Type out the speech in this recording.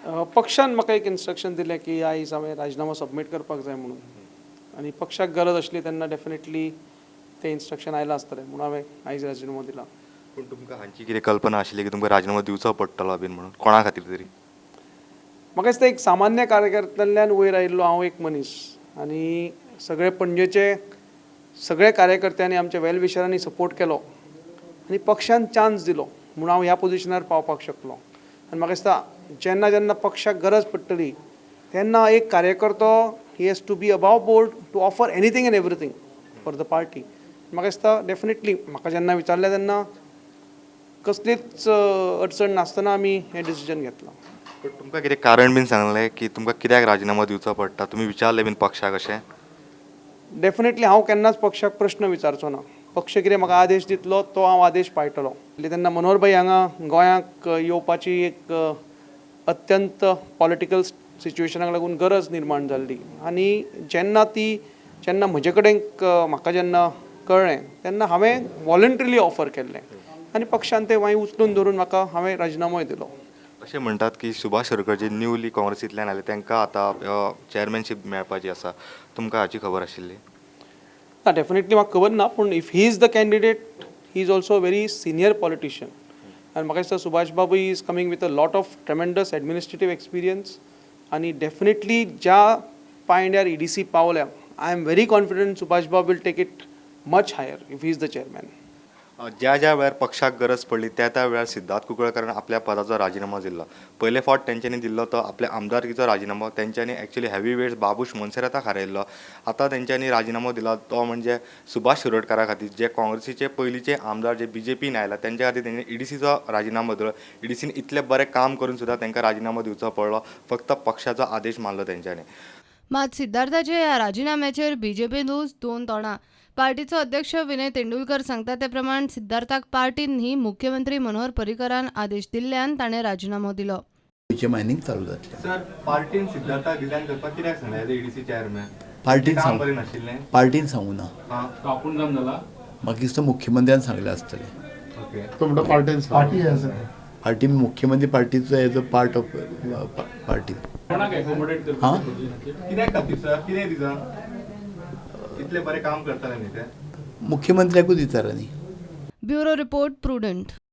पक्षान म्हाका एक इन्स्ट्रक्शन दिलें की आयज हांवें राजिनामो सबमीट करपाक जाय म्हणून, आनी पक्षाक गरज आसली तेन्ना डेफिनेटली तें इन्स्ट्रक्शन आयलां आसतलें म्हणून हांवें आयज राजिनामो दिला. पूण तुमकां हांची कितें कल्पना आशिल्ली की तुमकां राजिनामो दिवचो पडटलो बीन म्हणून कोणा खातीर तरी? म्हाका दिसता एक सामान्य कार्यकर्त्यांतल्यान वयर आयिल्लो हांव एक मनीस आनी सगळे पणजेचे सगळे कार्यकर्त्यांनी आमच्या वेल विशरांनी सपोर्ट केलो आनी पक्षान चान्स दिलो म्हणून हांव ह्या पोजिशनार पावपाक शकलो. आनी म्हाका दिसता जेन्ना जेन्ना पक्षाक गरज पडटली तेन्ना एक कार्यकर्तो he has to be above board to offer anything and everything for the party. म्हाका दिसता डेफिनेटली म्हाका जेन्ना विचारलें तेन्ना कसलीच अडचण नासतना आमी हें डिसिजन घेतलां. पूण तुमकां कितें कारण बीन सांगलें की तुमकां कित्याक राजिनामो दिवचो पडटा? तुमी विचारलें बीन पक्षाक अशें? डेफिनेटली हांव केन्नाच पक्षाक प्रश्न विचारचो ना. पक्ष कितें म्हाका आदेश दितलो तो हांव आदेश पाळटलो. तेन्ना मनोहर भाई हांगा गोंयाक येवपाची एक अत्यंत पॉलिटिकल सिच्युएशनाक लागून गरज निर्माण जाल्ली आनी जेन्ना ती जेन्ना म्हजे कडेन म्हाका जेन्ना कळ्ळें तेन्ना हांवें वॉलंटरीली ऑफर केल्लें आनी पक्षान तें मागीर उचलून धरून म्हाका हांवें राजिनामोय दिलो. अशें म्हणटात की सुभाष शिरोडकर जे न्यूली काँग्रेसींतल्यान आयले तांकां आतां चॅरमॅनशीप मेळपाची आसा, तुमकां हाची खबर आशिल्ली? ना, डेफिनेटली म्हाका खबर ना, पूण if he is the candidate he is also very senior politician आनी म्हाका दिसता सुभाष बाबू is coming with a lot of tremendous administrative experience आनी डेफिनेटली ज्या पांयड्यार EDC पावल्या I am very confident Subhash Babu will take it much higher if he is the chairman. ज्या ज्या वेळार पक्षाक गरज पडली त्या त्या वेळार सिद्धार्थ कुंकळकारान आपल्या पदाचो राजिनामो दिल्लो. पयले फावट तेंच्यांनी दिल्लो तो आपल्या आमदारकीचो राजिनामो. तेंच्यांनी एक्चुअली हेवी वेट्स बाबूश मोन्सेराताक हारयल्लो. आतां तेंच्यांनी राजिनामो दिला तो म्हणजे सुभाष शिरोडकारा खातीर, जे काँग्रेसीचे पयलींचे आमदार जे बीजेपीन आयला तेंच्या खातीर तेंच्यांनी ईडीसीचो राजिनामो दिलो. ईडीसीन इतलें बरें काम करून सुद्दां तांकां राजिनामो दिवचो पडलो, फक्त पक्षाचो आदेश मानलो तेंच्यांनी. मात सिद्धार्थाच्या ह्या राजिनाम्याचेर बीजेपीनूच दोन तोंडां. पार्टीचो अध्यक्ष विनय तेंडुलकर सांगता ते प्रमाण सिद्धार्थाक पार्टीन न्ही मुख्यमंत्री मनोहर पर्रीकरान आदेश दिल्ल्यान ताणें राजिनामो दिलो. मायनिंग चालू जातलें. सर, पार्टीन सिद्धार्थाक रिजायन करपाक कित्याक सांगलें ईडीसी चेअरमॅन? पार्टीन काम बरें नाशिल्लें? पार्टीन सांगू ना, आपूण काम जाला. म्हाका दिसता मुख्यमंत्र्यान सांगलें आसतलें. ओके, तो म्हणटा पार्टीन पार्टी आसा, पार्टी मुख्यमंत्री पार्टीचो as a part of party. कोणाक एकोमोडेट करपाक कित्याक खातीर सर? कितें रिजन? इतलें बरें काम करताले न्ही ते? मुख्यमंत्र्याकूच विचारा न्ही. Bureau report, Prudent.